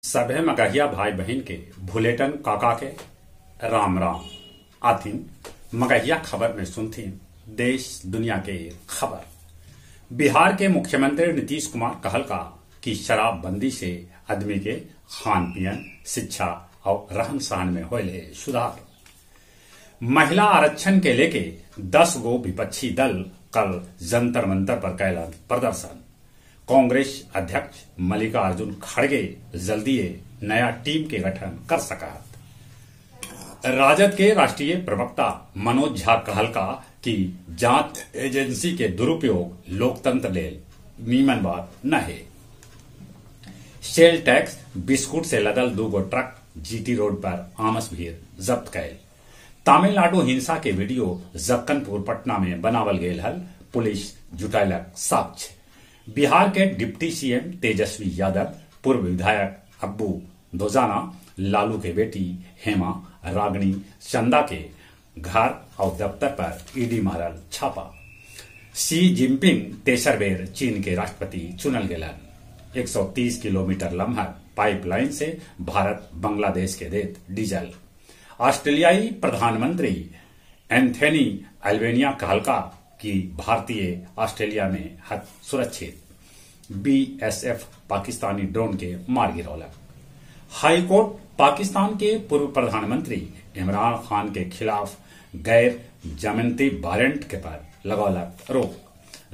सभे मगहिया भाई बहन के भुलेटन काका के राम राम। आथिन मगहिया खबर में सुनथिन देश दुनिया के खबर। बिहार के मुख्यमंत्री नीतीश कुमार कहल का कि शराबबंदी से आदमी के खान पियन, शिक्षा और रहन सहन में होले सुधार। महिला आरक्षण के लेके 10 गो विपक्षी दल कल जंतर मंतर पर कैलन प्रदर्शन। कांग्रेस अध्यक्ष मल्लिकार्जुन खड़गे जल्दीए नया टीम के गठन कर सकत। राजद के राष्ट्रीय प्रवक्ता मनोज झा कहलका कि जांच एजेंसी के दुरुपयोग लोकतंत्र लेल नीमन बात न है। सेल टैक्स बिस्कुट से लदल 2 गो ट्रक जीटी रोड पर आमस भीड़ जब्त कैल। तमिलनाडु हिंसा के वीडियो जक्कनपुर पटना में बनावल गेल हल, पुलिस जुटायलक साक्ष्य। बिहार के डिप्टी सीएम तेजस्वी यादव, पूर्व विधायक अब्बू दोजाना, लालू के बेटी हेमा, रागनी चंदा के घर और दफ्तर पर ईडी मारल छापा। शी जिनपिंग तेसर बेर चीन के राष्ट्रपति चुनल गेलन। 130 किलोमीटर लम्हा पाइपलाइन से भारत बांग्लादेश के देत डीजल। ऑस्ट्रेलियाई प्रधानमंत्री एंथनी अल्बेनिया कहलका कि भारतीय ऑस्ट्रेलिया में हद सुरक्षित। बीएसएफ पाकिस्तानी ड्रोन के मार गिरौलक। हाईकोर्ट पाकिस्तान के पूर्व प्रधानमंत्री इमरान खान के खिलाफ गैर जमानती वारंट के पर लगौलक रोक।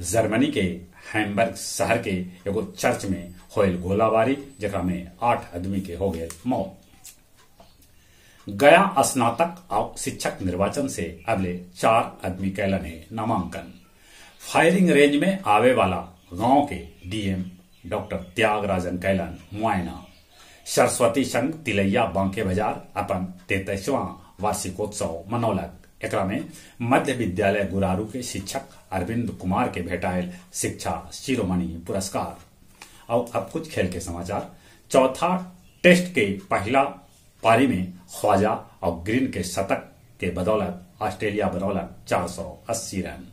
जर्मनी के हैम्बर्ग शहर के एगो चर्च में होयल गोलाबारी, जकरा में 8 आदमी के हो गए मौत। गया स्नातक और शिक्षक निर्वाचन से अगले 4 आदमी कैलन है नामांकन। फायरिंग रेंज में आवे वाला गांव के डीएम डॉक्टर त्यागराजन कैलन मुआयना। सरस्वती संघ तिलैया बांके बाजार अपन 33वां वार्षिकोत्सव मनौलक। एकरा में मध्य विद्यालय गुरारू के शिक्षक अरविंद कुमार के भेटायल शिक्षा शिरोमणि पुरस्कार। और अब कुछ खेल के समाचार। चौथा टेस्ट के पहला पारी में ख्वाजा और ग्रीन के शतक के बदौलत ऑस्ट्रेलिया बदौलत 480 रन।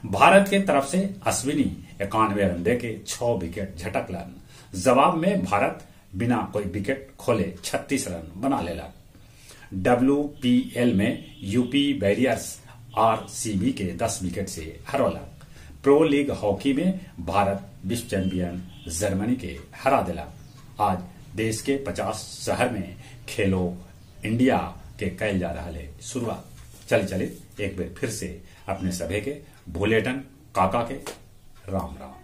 भारत के तरफ से अश्विनी 91 रन देके 6 विकेट झटकलन। जवाब में भारत बिना कोई विकेट खोले 36 रन बना लेला। डब्ल्यूपीएल में यूपी बैरियर्स आरसीबी के 10 विकेट से हरौलक। प्रो लीग हॉकी में भारत विश्व चैंपियन जर्मनी के हरा दिला। आज देश के 50 शहर में खेलो इंडिया के कैल जा रहा है शुरुआत। चले चले एक बार फिर से अपने सभे के भुलेटन काका के राम राम।